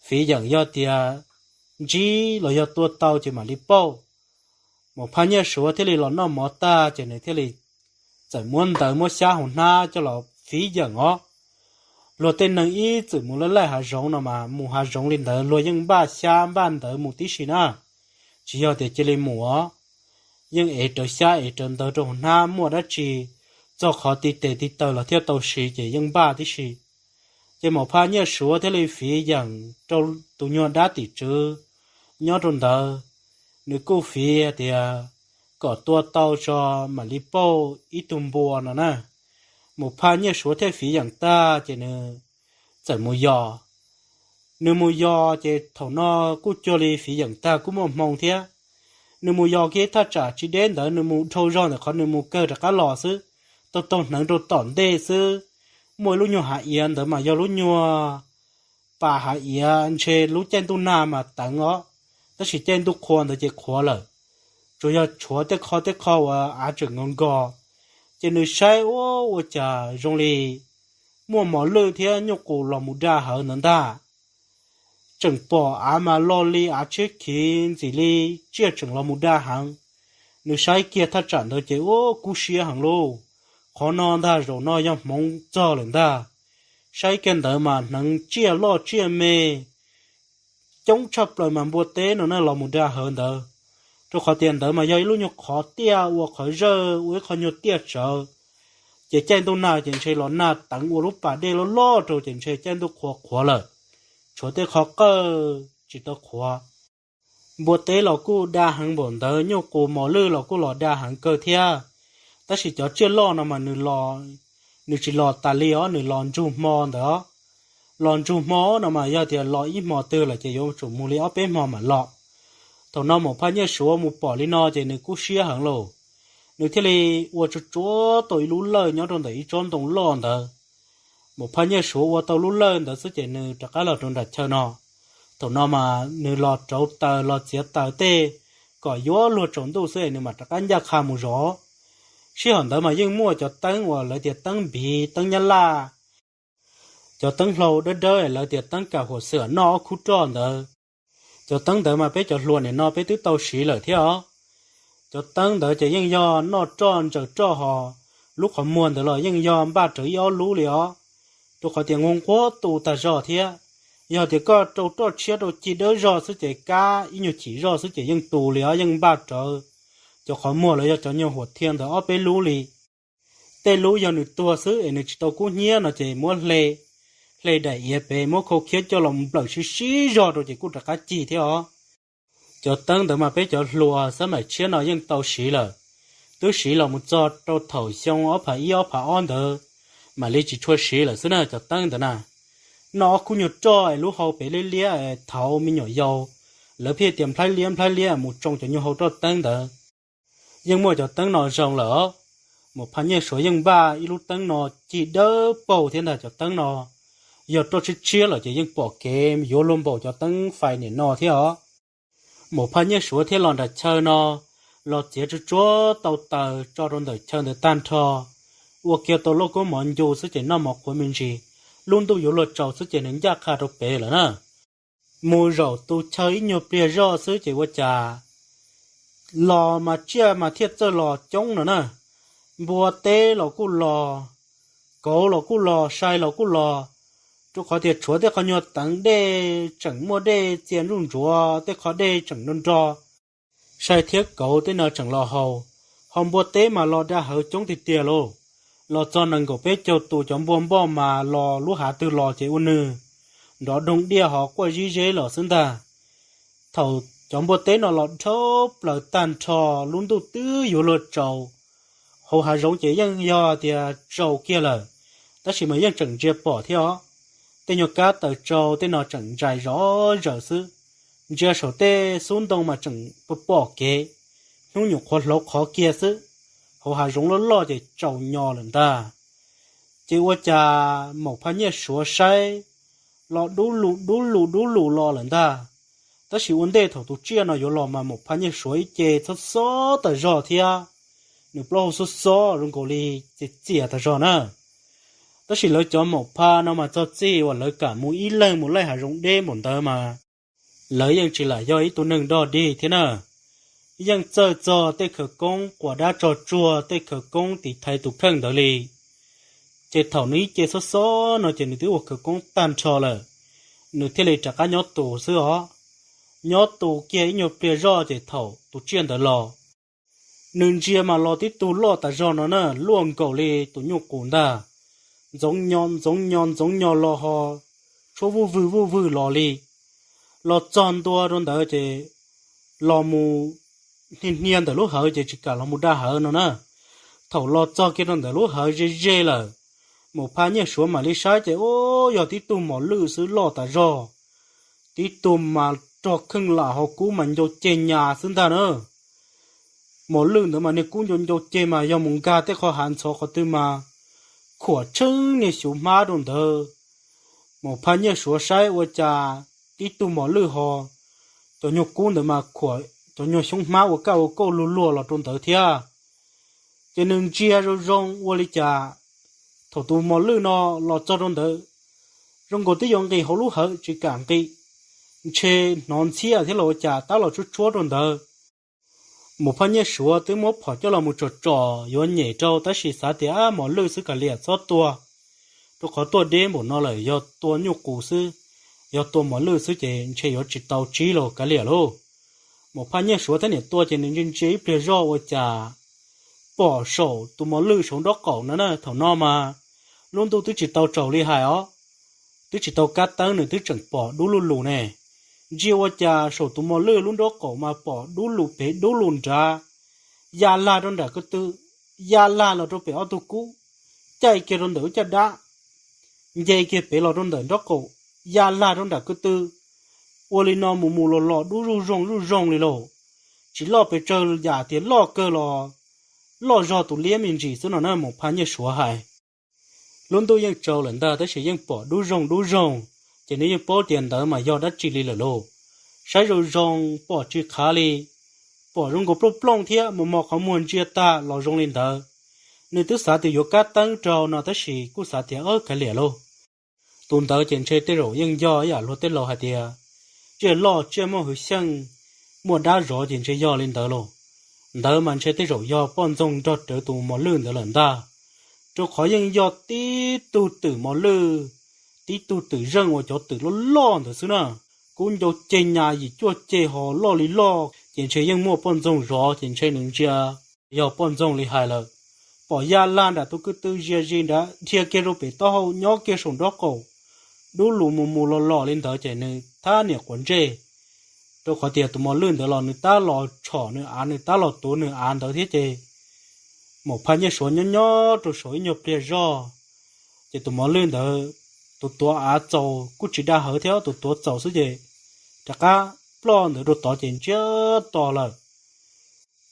fiv yeem yog tias ntsib los yog tua tau ces mam li pauj. Maum Phaj Nyiaj Suav thiaj li los noj mov tag ces nws thiaj li txawm muab ntawv muab xyab hauv hnab coj los fiv yeem os. Luag tej neeg ib txwm mus laj laj hav zoov no mas mus hav zoov li ntawd luag yeej npaj xyab npaj ntawv mus tib si na, tsis yog tias cia li mus os. Yeej ev rawv xyab ev rawv ntawv rau hauv hnab, muaj dab tsi txog qhov ti tes ti taw los thiaj tau siv ces yeej npaj tib si. Ces Maum Phaj Nyiaj Suav thiaj li fiv yeem rau tus nyuag dab tim tswv nyob rau ntawd, nws kuj fiv tias kom tua tau tso mam li pauj ib tug npua no na. Maum Phaj Nyiaj Suav thiaj fiv yeem tag ces nws txawm mus yos. Nws mus yos ces thaum no kuj cuag li fiv yeem tag kuj muaj hmoo thiab. Nws mus yos kiag thaj tsam tsis deb ntawd, nws mus dhau zog ntawm qhov nws mus kawg rov qab los xwb, taug taug hneev rau tom ntej xwb, muaj ib lub nyuag hav iav ntawd mas yog lub nyuag pas hav iav, ntshe lub caij ntuj nag mas teev os, tab sis caij ntuj qhua ntawd ces qhuav lawm, tsuas yog tshuav tej qho tej qho uas av tseem nkos nkos. Ces nws saib ua, ua cas zoo li muaj mos lwj thiab nyuj qus los mus da hawv ntawd ntag. Tseem pom av mas lo li av tshiab khiv ntxim li tsiaj tseem los mus da heev. Nws saib kiag thaj tsam ntawd ces ua kub siab heev lauj. Qhov no ntag zaum no yog hmoov txog lawm ntag. Saib kiag ntawd mas hneev tsiaj loj tsiaj me coob tshaj plaws mas npua teb no na los mus da hawv ntawd. Rau qhov tias ntawd mas yog ib lub nyuag qhov tiaj ua qhov zawj ua ib qho nyuag tiaj tsawv. Ces caij ntuj nag ces ntshe los nag teev ua lub pas dej loj loj rau ces ntshe caij ntuj qhuav qhuav lawm, tshuav tej qhov qawj tsis tau qhuav. Npua teb los kuj da heev npaum ntawd, nyuj qus mos lwj los kuj los da heev kawg thiab. Tab sis cov tsiaj loj no mas nws los, nws tsis los tas li os, nws los ntsug hmo ntawd os. Los ntsug hmo no mas yog tias los ib hmo twg lawm ces yuav tsum mus li ob peb hmo mam los. Thaum no Maum Phaj Nyiaj Suav mus pom li no ces nws kub siab heev lauj. Nws thiaj li ua tsuag tsuag tau ib lub lawj nyob rau ntawm ib tsob ntoo loj ntawd. Maum Phaj Nyiaj Suav ua tau lub lawj ntawd xwb ces nws rov qab los rau nram chaw no. Thaum no mas nws los rauv taws los txiav taws tej kom yuav luag tsaus ntuj xwb es nws mam rov qab ncaj qha mus zov. Sij hawm ntawd mas yeej muaj cov teeb uas lawv tias teeb npiv teeb nyab laj, cov teeb hlau dawb dawb lawv tias teeb kam huam xwm noj ob khub roj ntawd. Cov teeb ntawd mas peb cov hluas nim no peb twb tau siv lawm thiab os. Cov teeb ntawd ces yeej yog noj roj ntsaws roj hos, lub qhov muag ntawd los yeej yog npaj rawv ib ob lub li os. Rau qhov tias nquag nquag tu tag zog thiab. Yog tias koj rau roj tshiab rau cig dawb zog xwb ces kab ib nyuag chim zoj xwb ces yeej tu li os, yeej npaj rawv cov qhov muag los yog cov nyuag huam thiaj ntawd ob peb lub li. Tej lub yog nws tuag xwb es nws tsis tau kub hnyiab no ces muab hle, hle daim iav pem muab khau khiab coj los nplawm sib sib zog rau ces kuj rov qab cig thiab os. Cov teeb ntawd mas peb cov hluas xab maim tshiab no yeej tau siv lawm, twb siv los mus txog rau thaum xyoo ob phav ib ob phav ob ntawd mam li tsis tshua siv lawm xwb na cov teeb ntawd na. Noj ob khub nyuag roj es lub hau pem liab liab es thaum me nyuam yaus lawv pheej tias nplhaib liab nplhaib liab mus tsoo cov nyuag hau roj teeb ntawd. Yeej muaj cov teeb no zoo lawm os. Maum Phaj Nyiaj Suav yeej npaj ib lub teeb no cig dawb paug thiab ntag cov teeb no. Yog roj tshiab tshiab lawm ces yeej pom kev yuav luag npaum cov teeb fais nim no thiab os. Maum Phaj Nyiaj Suav thiaj los nram chaw no, los txiav tsuag tsuag tau taws tso rau ntawm chaw ntawd tag nrho, ua kiag tau lauj kaub mov ncu xwb ces noj mov qhuav me ntsis, lub ntuj yuav luag tsaus xwb ces nws ncaj qha rau pem lawm na. Mus zaum tu chaw ib nyuag pliag zoj xwb ces ua cas los mas tsiaj mas thiaj txawj los coob no na. Npua teb los kuj los, kauv los kuj los, sai los kuj los, rau qhov tias tshuav tej qhov nyuag teev dej tseem muaj dej txia ntsuj ntsuav, tej qhov dej tseem nro nro, sai thiab kauv tej no tseem los haus. Ho npua teb mas los da hawv coob tiag tiag lauj. Los txog nees nkaum peb caug tus cov npua npoj mas los lub hav twg los ces ua nws nrov doog diaj ho quaj zib zeb los xwb ntag. Thaum cov npua teb no los dhau plaws tag nrho, lub ntuj twb yuav luag tsaus, hauv hav zoov ces yeej yog tias tsaus kiag lawm, tab sis mas yeej tseem ntsia pom thiab os. Tej nyuag kab taws tsau tej no tseem ntsais zov zaws xwb, ntsia saum tej xub ntoo mas tseem pom kev, hnub nyuam qhuav hlauv qhov kiag xwb, hauv hav zoov loj loj ces tsaus nyo lawm ntag. Ces ua cas Maum Phaj Nyiaj Suav saib los dub lus dub lus dub lus los lawm ntag. Tab sis ua ntej thaum tus tsiaj no yuav los mas Maum Phaj Nyiaj Suav ib ce xob xob tas zog thiab, nws plaub hau xob xob zoo nkaus li txias txias tas zog na. Tab sis lawv cov Maum Phaj no mas txog txij uas lawv kam mus ib leeg mus laij hav zoov deb npaum ntawd mas lawv yeej tsis lam yog ib tug neeg dog dig thiab na. Yeej txawj txog tej khawv koob quas dab tsog tsuag, tej khawv koob tiv thaiv tus kheej ntawd li. Ces thaum nws ib ce xob xob no ces nws twb ua khawv koob tag nrho lawm, nws thiaj li rov qab nyob tus xwb os. Nyob tus kiag ib nyuag pliag zoj ces thaum tus tsiaj ntawd los, nws ntsia mas los tib tug loj tas zog no na, luaj nkaus li tus nyuj qus ntag. Ntxoov nyo ntxoov nyo ntxoov nyo los ho tshuab vuj vwg vuj vwg los li. Los txog ntua rau ntawd ces los mus hnia hnia ntawm lub hawv ces tsis kam los mus da hawv no na. Thaum los txog kiag rau ntawm lub hawv ze ze lawm, Maum Phaj Nyiaj Suav mam li saib ces ub, yog tib tug mos lwj xwb loj tas zog. Tib tug mas rog kheej lam ho kub mas ncau ceg nyas xwb ntag na. Mos lwj ntawd mas niag kub ncau ncau ceg mas yog mus nkag tej qhov hav ntxhov qhov twg mas khuam tsheeb niag xyuv hmab rau ntawd. Maum Phaj Nyiaj Suav saib ua cas tib tug mos lwj ho, cov nyuag kub ntawd mas khuam cov nyuag xyoob hmab ua kaj ua kauj luag luag los rau ntawd thiab. Ces nws ntsia zoo zoo ua li cas thaum tus mos lwj no los txog rau ntawd, zoo nkaus twb yuav nqis hauv lub hawv tsis kam nqis, ntshe hnov ntxhiab thiab los ua cas tab los tshuab tshuab rau ntawd. Maum Phaj Nyiaj Suav twb muab phom coj los mus tsom tsom yuav nyem rau tab sis xav tias ab mos lwj xwb kav liam txhob tua, rau qhov tuaj deb npaum no lawm yog tua nyuj qus xwb, yog tua mos lwj xwb ces ntshe yuav tsis tau tsib los kav liam lauj. Maum Phaj Nyiaj Suav thiab niam tua ces nws ntsia ntsia ib pliag zoj ua cas pom saum tus mos lwj saum nraub qaum no na, thaum no mas lub ntuj twb tsis tau tsaus li hais os, twb tsis tau kab teeb nws twb tseem pom dub lug lug ne. Ntsia ua cas saum tus mos lwj lub nraub qaum mas pom dub lug pem dub lug nrad, ya lag rau nram ko tw, ya lag los rau pem ob tug kub, caij kiag rau ntawm ub caj dab, nce kiag pem los rau ntawm nraub qaum, ya lag rau nram ko tw. Ua li no mus mus los los dub zuj zoog zuj zoog li lauj. Tsis loj pes tsawg yam tias loj kawg los loj zog tus liab me ntsis xwb no na, Maum Phaj Nyiaj Suav hais. Lub ntuj yeej tsaus lawm ntag tab sis yeej pom dub zoog dub zoog, ces nws yeej paub tias ntawd mas yog dab tsi li lawm lauj. Saib zoo zoo pom tsis qhav li, pom zoo nkaus plooj plooj thiab mos mos qhov muag ntsia tag los zoo li ntawd. Nws twb xav tias yuav kab teeb rau no tab sis kuj xav tias ab kav liam lauj, tus ntawd ces ntshe tej zaum yeej yog ib yam luag tej laus hais tias tsiaj loj tsiaj muaj hwv xyeej, muaj dab zov ces ntshe yog li ntawd lauj. Ntawd mas ntshe tej zaum yog poj ntxoog nrog rawv tus mos lwj ntawd lawm ntag, rau qhov yeej yog tib tug twm mos lwj, tib tug twm zeej uas cov twm loj loj ntawd xwb na. Kub ncau ceg nyas yim cuaj ceg ho loj li loj ces ntshe yeej muaj poj ntxoog zov ces ntshe nws ntsia yog poj ntxoog li hais lawm. Pom ya lag nram tus ko tw zia zis nrad dhia kiag rau pem taub hau nyob kiag saum nraub qaum, dub lug mus mus los los li ntawd ces nws thab niam quav ntsej, rau qhov tias tus mos lwj ntawd los nws tab los tshom nws av, nws tab los tuav nws av ntawd thiab ces Maum Phaj Nyiaj Suav nyob nyob rau saum ib nyuag pliag zoj, ces tus mos lwj ntawd tus tuav av txaus kuj tsis dag hawv thiab, tus tuav txaus xwb ces rov qab ploj ntawd rau tod ces ntsiag to lawm.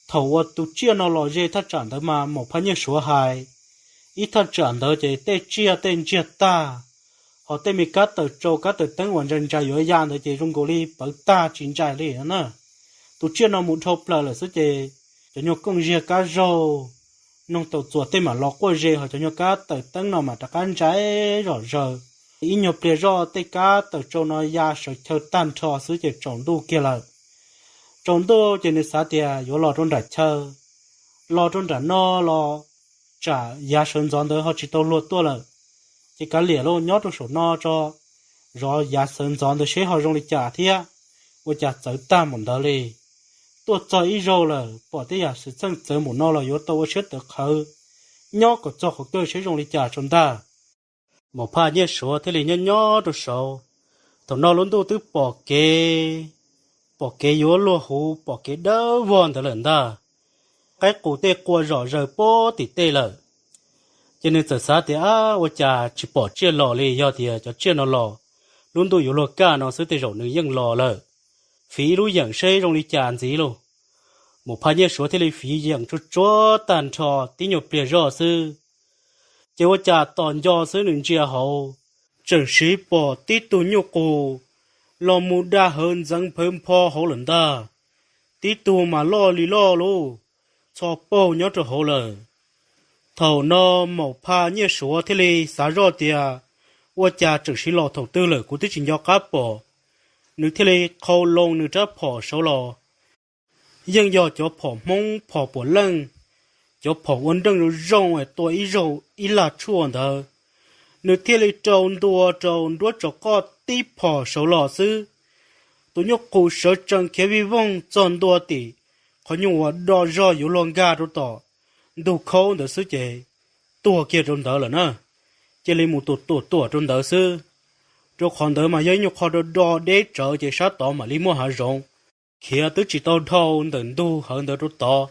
Thaum uas tus tsiaj no los ze thaj tsam ntawd mas Maum Phaj Nyiaj Suav hais, ib thaj tsam ntawd ces tej tsiaj tej ntsiag tag, ho tej me kab tawm tsau kab tawm teeb uas ntsais ntsais yuav ya ntawd ces zoo nkaus li pawv tag tsis ntsais li na. Tus tsiaj no mus dhau plaws lawm xwb ces cov nyuag kooj ziag kab zaug, noog taus txuas tej mam los quaj ze, ho cov nyuag kab tawm teeb no mas rov qab ntsais zom zaws. Ib nyuag pliag zoj tej kab tawm tsau no ya sawv chaw tag nrho xwb ces tsaus ntuj kiag lawm. Tsaus ntuj ces nws xav tias yuav los rau nram chaw, los rau nram no los tsam yav sawv ntxov ntawd ho tsis tau luag tuaj lawm, ces kav liam lauj, nyob rau saum no tso, zov yav sawv ntxov ntawd seb ho zoo li cas thiab. Ua cas txawv tag npaum ntawd li. Tuaj txog ib zaug lawm pom tej yam xwm txheej txawv npaum no los yuav tau ua siab tawv qhawv, nyob kom txog qhov kawg seb zoo li cas tso ntag. Maum Phaj Nyiaj Suav thiaj li nyob nyob rau saud. Thaum no lub ntuj twb pom kev, pom kev yuav luag huv, pom kev dawb vog ntawd lawm ntag. Qaib qus tej qua zom zaws puag tim tej lawm. Ces nws txawm xav tias ab, ua cas tsis pom tsiaj los li, yog tias cov tsiaj no los lub ntuj yuav luag kaj no xwb tej zaum nws yeej los lawm. Fiv ib lub yeem seb zoo li cas ntxiv lauj. Maum Phaj Nyiaj Suav thiaj li fiv yeem tsuag tsuag tag nrho tib nyuag pliag zoj xwb. Ces ua cas tos nco xwb nws ntsia hauv, tseem siv pom tib tug nyuj qus los mus dag hawv ntxeev nphawv npho hauv lawm ntag. Tib tug mas loj li loj lauj, txho paug nyob rau hauv lawm. Thaum no Maum Phaj Nyiaj Suav thiaj li xav zoj tias ua cas tseem siv los thaum twg lawm kuv twb tsis nco qab pom. Nws thiaj li qhau loo nws rab phom saud los, yeej yog cov phom Hmoob phom puam leej, cov phom ua nreej zoo zoo es tua ib zaug ib lag tshuaj ntawd. Nws thiaj li rau ntua rau nruab tsom qoj tib phom saud los xwb, tus nyuj qus sawv tsees khiav vij voog txog ntua tim qhov nyuj uas do zog yuav luag nkag rau tom ntug khaub ntawd xwb ces tuag kiag rau ntawd lawm na. Cia li mus tuam tuam tuam rau ntawd xwb, rau qhov ntawd mas yog ib nyuag qho do do deb tsawv ces sab tod mam li muaj hav zoov. Khiav twb tsis tau dhau ntawm ntug hawv ntawd rau tod,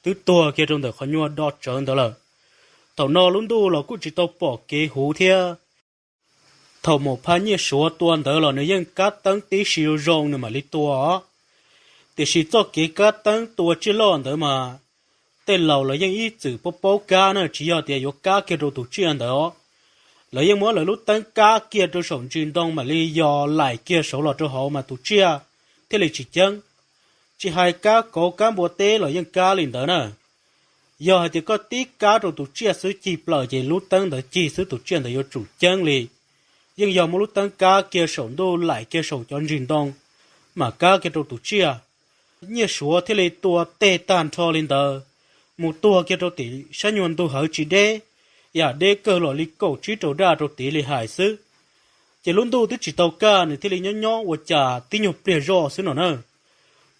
twb tuag kiag rau ntawm qhov nyuag do tsawv ntawd lawm. Thaum no lub ntuj los kuj tsis tau pom kev huv thiab. Thaum Maum Phaj Nyiaj Suav tua ntawd los nws yeej kab teeb tib si zoo zoo nws mam li tua. Tiam sis txoj kev kab teeb tua tsiaj loj ntawd mas tej laus lawv yeej ib txwm paub paub kab na, tsis yog tias yuav kab kiag rau tus tsiaj ntawd os. Lawv yeej muab lawv lub teeb kab kiag rau saum ntsis ntoo mam li yos laim kiag saud los rau hauv mas tus tsiaj thiaj li tsis ceeb. Tsis hais kab kauv kab npua teb los yeej kab li ntawd na. Yog hais tias koj tib kab rau tus tsiaj xwb cig plaws ces lub teeb ntawd cig xwb, tus tsiaj ntawd yuav tsum ceeb li. Yeej yog muab lub teeb kab kiag saum ntuj, laim kiag saum cov ntsig ntoo, mam kab kiag rau tus tsiaj. Nyiaj Suav thiaj li tua teg tag nrho li ntawd, mus tuag kiag rau tim sab nyuag ntug hawv tsis deb, yam deb kawg los li kaum tsib rau daj rau tid li hais xwb. Ces lub ntuj twb tsis tau kaj, nws thiaj li nyob nyob ua cas tib nyuag pliag zoj xwb no na.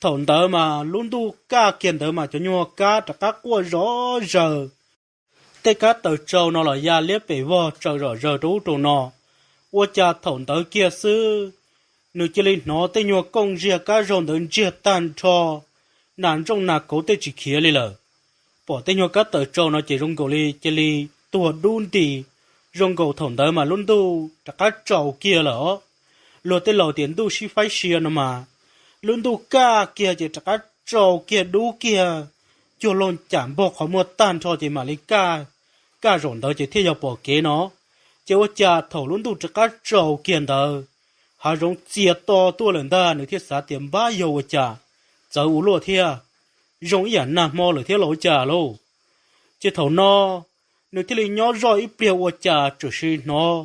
Thaum ntawd mas lub ntuj kaj kiag ntawd mas cov nyuag kab rov qab quaj zom zaws. Tej kab taws tsau no los ya liab pes vog tsaws zom zaws rau ub rau no. Ua cas thaum ntawd kiag xwb, nws cia li hnov tej nyuag kooj ntsiag kab zaug ntawd ntsiag tag nrho, nas ntsooj nas kauv tej tsis khiav li lawm. Pom tej nyuag kab taws tsau no ces zoo nkaus li cia li tuag dub nti, zoo nkaus thaum ntawd mas lub ntuj rov qab tsaus kiag lawm os. Luag tej laus tias ntuj sib faib sia no mas, lub ntuj kaj kiag ces rov qab tsaus kiag dub kiag, cuag loog cam npog qhov muag tag nrho ces mam li kaj, kaj zaum ntawd ces thiaj yog pom kev no. Ces ua cas thaum lub ntuj rov qab tsaus kiag ntawd, hav zoov txias to tuaj lawm ntag, nws thiaj xav tias npab yog ua cas, txawv ua luaj thiab, zoo ib yam nag hmo lawm thiab los ua cas lauj. Ces thaum no, nws thiaj li nyob zoj ib pliag ua cas txawm sis hnov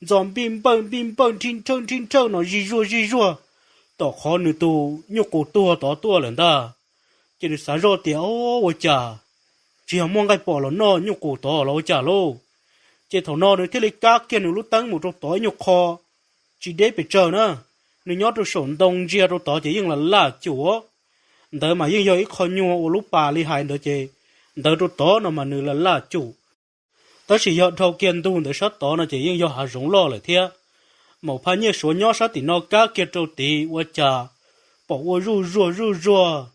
ntxo npij npawj npij npawj nrhib nrhawj nrhib nrhawj no zij zuag zij zuag, tom qhov nws tus nyuj qus tuag tod tuaj lawm ntag. Ces nws xav zoj tias, o, ua cas, tsis yog muaj nqaij pom los noj nyuj qus tod los ua cas lauj. Ces thaum no nws thiaj li kab kiag nws lub teeb mus rau tod ib nyuag qho tsis deb pes tsawg na. Nws nyob rau saum ntoo ntsia rau tod ces yeej lam laj cum. Ntawd mas yeej yog ib qho nyuag ua lub pas li hais ntawd ces ntawd rau tod no mas nws lam laj cum. Tab sis yog dhau kiag ntug ntawd sab tod no ces yeej yog hav zoov loj lawm thiab. Maum Phaj Nyiaj Suav nyob sab tim no kab kiag rau tid ua cas pom ua zuj zuag zuj zuag,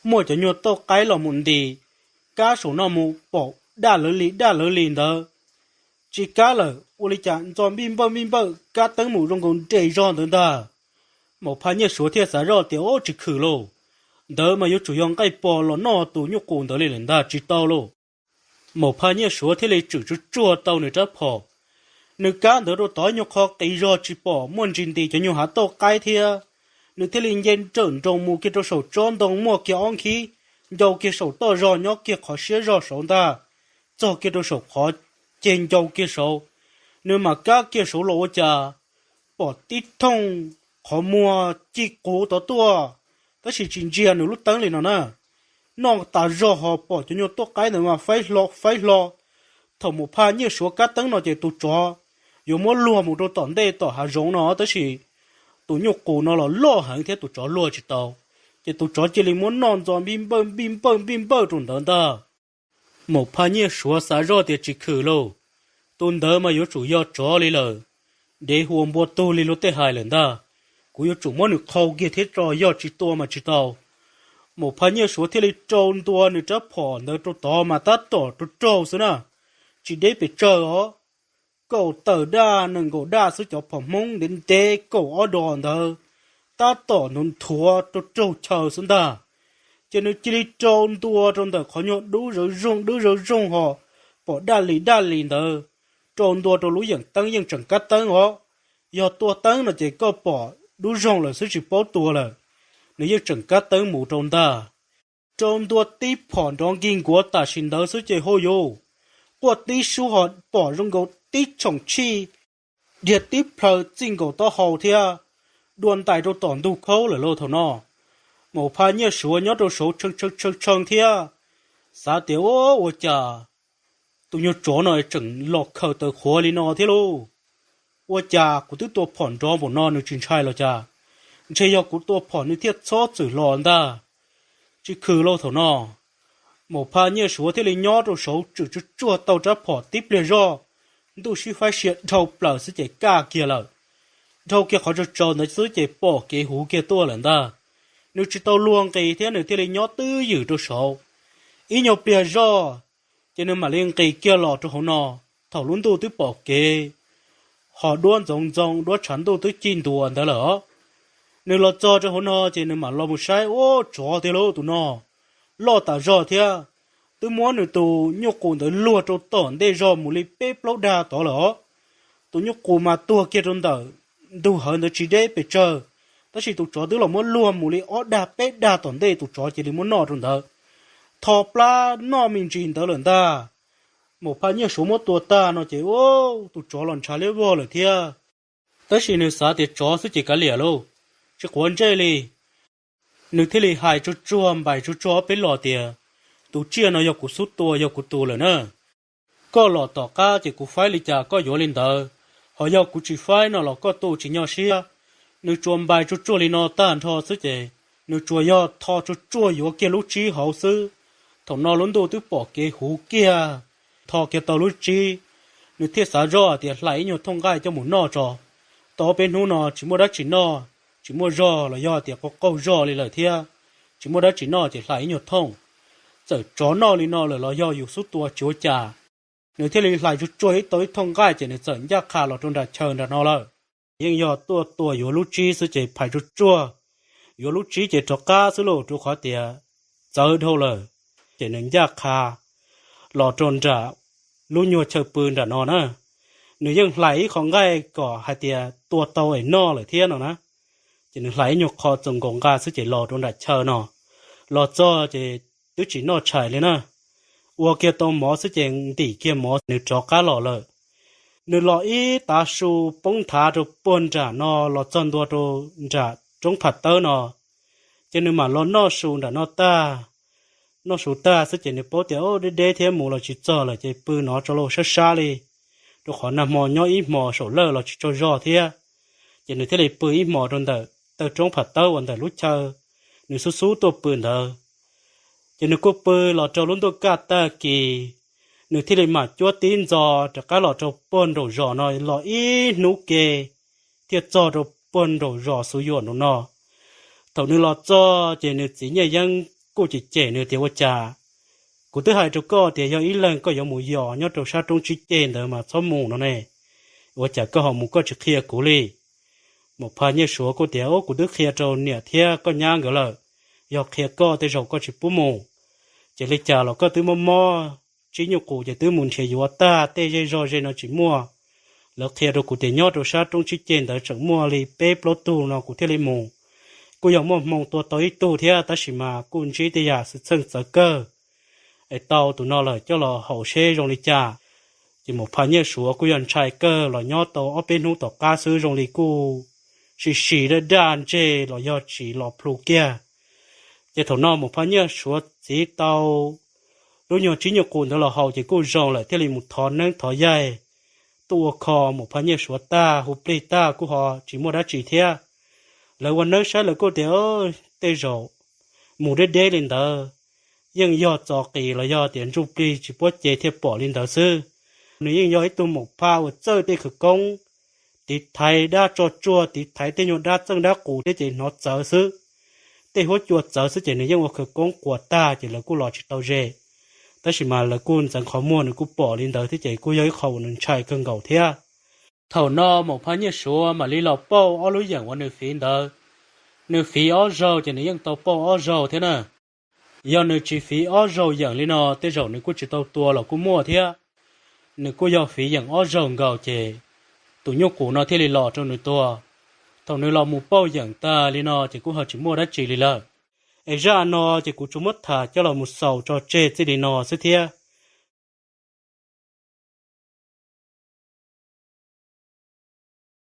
muaj cov nyuag tauj qaib los mus nti, kab saum no mus pom daj lawv li daj lawv li ntawd. Tsis kab lawm, ua li cas ntxo npij npawj npij npawj, kab teeb mus zoo nkaus nres zog ntawd ntag. Maum Phaj Nyiaj Suav thiaj xav zoj tias, o, tsis khwm lauj, ntawd mas yuav tsum yog nqaij pom los noj tus nyuj qus ntawd li lawm ntag, tsis tau lauj. Maum Phaj Nyiaj Suav thiaj li tswm tsuj tsuag tau nws rab phom. Nws kab ntawd rau tod nyuag qho qis zog tsis pom muaj ntsis nti cov nyuag hav tauj qaib thiab. Nws thiaj li nce nrawm nroos mus kiag rau saum tsob ntoo muaj kiag ob nkhib, ncau kiag saum toj zog nyob kiag qhov siab zog saud ntag, txog kiag rau saum qhov ceg ncau kiag saud. Nws mam kab kiag saud los ua cas pom tib thooj qhov muag ci quv tod tuaj, tab sis tsis ntsia nws lub teeb li no na. Noj tas zog ho pom cov nyuag tauj qaib ntawd mas faib hlo faib hlo. Thaum Maum Phaj Nyiaj Suav kab teeb no ces tus tsov yuav muab luag mus rau tom ntej tom hav zoov no, tab sis tus nyuj qus no los loj heev thiab tus tsov luag tsis tau, ces tus tsov cia li muab noj ntxo npij npawj npij npawj npij npawj rau ntawd ntag. Maum Phaj Nyiaj Suav xav zoj tias tsis khwm lauj, tus ntawd mas yuav tsum yog tsov li lawm, dev hu ua npua tug li luag tej hais lawm ntag. Kuv yuav tsum muab nws qhau kiag thiab tso, yog tsis tua mas tsis tau. Maum Phaj Nyiaj Suav thiaj li rau ntua nws rab phom ntawd rau tod mas tab tom rau raug xwb na, tsis deb pes tsawg os, kaum tawm daj nees nkaum daj xwb, cov phom Hmoob ntev ntev kaum ob dos ntawd, tab tom nthuav nthuav rau raug chaw xwb ntag. Ces nws cia li rau ntua rau ntawm qhov nyuag dub zawv zoog dub zawv zoog ho pom daj li daj li ntawd, rau ntua rau lub yeem teeb yeej tseem kab teeb os. Yog tua teeb no ces koj pom dub zoog lawm xwb tsis paub tua lawm, nws yeej tseem kab teeb mus rau ntag. Rau ntua tib phom nrov nkig nkuav tam sim ntawd xwb ces hauj yus, quaj tib sub ho pom zoo nkaus tib tshoom tshij dhia tib plhaw txij nkaus taub hau thiab dua ntais rau tom ntug khaub lawm lauj. Thaum no Maum Phaj Nyiaj Suav nyob rau saud tshee tshee tshee tshee thiab xav tias, ua, ua cas tus nyuag tsov no tseem los khaws taws qhuav li no thiab lauj? Ua cas kuv twb tua phom nrov npaum no nws tsis ntshai los cas? Ntshe yog kuv tua phom nws thiaj txhob txwm los ntag. Tsis khwm lauj. Thaum no Maum Phaj Nyiaj Suav thiaj li nyob rau saud tswm tsuj tsuag tau rab phom tib pliag zoj, ntuj sib faib sia dhau plaws xwb ces kaj kiag lawm. Dhau kiag qhov tsaus tsaus ntawd xwb ces pom kev huv kiag tuaj lawm ntag. Nws tsis tau luag nqis thiab nws thiaj li nyob twj ywm rau saud. Ib nyuag pliag zoj ces nws mam li nqis kiag los rau hauv no. Thaum lub ntuj twb pom kev, ho duab ntxoov ntxoo duab tshav ntuj twb cig ntua ntawd lawm os. Nws los txog rau hauv no ces nws mam los mus saib, ua, tsov tiag lauj, tus no loj tas zog thiab. Twb muab nws tus nyuj qus ntawd luag rau tom ntej zog mus li peb plaub dag tod lawm os. Tus nyuj qus mas tuag kiag rau ntawm ntug hawv ntawd tsis deb pes tsawg, tab sis tus tsov twb los muab luag mus li ob dag peb dag tom ntej tus tsov cia li muab noj rau ntawd. tho plab noj me ntsis ntawd lawm ntag. Maum Phaj Nyiaj Suav muab tua tag no ces ua tus tsov los ntshav liab vog lawm thiab. Tab sis nws xav tias tsov xwb ces kav liam lauj, tsis quav ntsej li. Nws thiaj li hais tsuag tsuag npaim tsuag tsuag ob peb los tias, tus tsiaj no yog kuv xub tua yog kuv tus lawm na. Koj los tom qab ces kuv faib li cas koj yuav li ntawd, ho yog kuv tsis faib no los koj tu tsis nyoj siab. Nws tsuas npaim tsuag tsuag li no tag nrho xwb ces nws tsuas yog tho tsuag tsuag yuav kiag lub tsib hauv xwb. Thaum no lub ntuj twb pom kev huv kiag, tho kiag tau lub tsib, nws thiaj xav zoj tias hlais ib nyuag thooj nqaij coj mus noj tso. Tau ob peb hnub no tsis muaj dab tsi noj, tsis muaj zog los yog tias qaug qaug zog li lawm thiab, tsis muaj dab tsi noj ces hlais ib nyuag thooj. Txawm tsov noj li no lawm los yog yus xub tua tsis ua cas. Nws thiaj li hlais tsuag tsuag ib tau ib thooj nqaij ces nws txawm ncaj qha los rau nram chaw nram no lawm. Yeej yog tuaj tua yuav lub tsib xwb ces phais tsuag tsuag yuav lub tsib ces rov qab xwb lauj, rau qhov tias txawv dhau lawm. Ces nws ncaj qha los rau nram lub nyuag chaw pw nram no na. Nws yeej hlais ib qho nqaij kom hais tias tua tau es noj lawm thiab no na. Ces nws hlais ib nyuag qho txoos nkaus nqa xwb ces los rau nram chaw no. Los txog ces twb tsis noj tshais li na. Ua kiag tau mov xwb ces ntim kiag mov nws rov qab los lawm. Nws los ib tav su poob nthav rau puag nram no los txog ntua rau nram roob Pham Tawb no, ces nws mam los noj su nram no tag. Noj su tag xwb ces nws paub tias deb deb thiab mus los tsis txog lawm ces pw no tso lauj, sab sab li, rau qhov nag hmo nyob ib hmos saum lawj los tsis tsaug zog thiab. Ces nws thiaj li pw ib hmos rau ntawm taw roob Pham Tawb uas ntawm lub chaw nws xub xub tuaj pw ntawd. Ces nws kuj pw los rau lub ntuj kaj tag kis, nws thiaj li mam cuab tib ntxo rov qab los rau puag nraum zos no, los ib hnub ke thiaj txog rau puag nraum zos Xuv Yuam nraum no. Thaum nws los txog ces nws txiv Nyiaj Yeeb kuj cem cem nws tias ua cas kuv twb hais rau koj tias yog ib leeg koj yuav mus yos nyob rau sab roob tsib ceg ntawd mas txhob mus no ne, ua cas koj ho mus koj tsis qhia kuv li? Maum Phaj Nyiaj Suav kuj tias, Ub, kuv twb qhia rau niam thiab koj nyab nkawd lawm, yog qhia koj tej zaum koj tsis pub mus. Ces li cas los koj twb mob mob tsib nyuj qus ces twb mus nrhiav yuav tag, tej zej zog ze no tsis muaj. Lawv qhia rau kuv tias nyob rau sab roob tsib ceg ntawd tseem muaj li peb plaub tug no kuv thiaj li mus. Kuj yog muaj hmoo tua tau ib tug thiab tab sis mas kuj ntsib tej yam xwm txheej txawv kawg. Es tau tus no lawm coj los haum seb zoo li cas. Ces Maum Phaj Nyiaj Suav kuj yog ntshai kawg los nyob tau ob peb hnub tom qab xwb zoo li kuj sim sim daj daj ntseg los yog tsis los plhu kiag. Ces thaum no Maum Phaj Nyiaj Suav txiv tau lub nyuag tsib nyuj qus ntawd los haus ces kuj zoo lawm thiaj li mus thov neeb thov yaig tuaj ua kho Maum Phaj Nyiaj Suav tag hu plig tag kuj ho tsis muaj dab tsi thiab. Lawv ua neeb saib lawv kuj tias tej zaum mus deb deb li ntawd yeej yog txo qis los yog tias ntsuj plig tsis puab ce thiaj pom li ntawd xwb. Nws yeej yog ib tug maum phaj uas txawj tej khawv koob, tiv thaiv dab tso tsuag, tiv thaiv tej nyuag dab txeej dab qus thiab ces hnov txawv xwb. Tej huab cua txawv xwb ces nws yeej ua khawv koob quas tag ces lawv kuj los tsis tau ze. Tab sis mas lawv kuj ntxeev qhov muag nws kuj pom li ntawd thiab ces kuj yog ib qho uas nws ntshai kawg nkaus thiab. Thaum no Maum Phaj Nyiaj Suav mam li los pauj ob lub yeem uas nws fiv ntawd. Nws fiv ob zaug ces nws yeej tau pauj ob zaug thiab na. Yog nws tsis fiv ob zaug yeem li no tej zaum nws kuj tsis tau tua los kuj muaj thiab. Nws kuj yog fiv yeem ob zaug nkaus ces tus nyuj qus no thiaj li los rau nws tua. Thaum nws los mus pauj yeem tag li no ces kuj ho tsis muaj dab tsi li lawm. Es zaj no ces kuv tsuas muab tham coj los mus xaus tso tseg txij li no xwb thiab.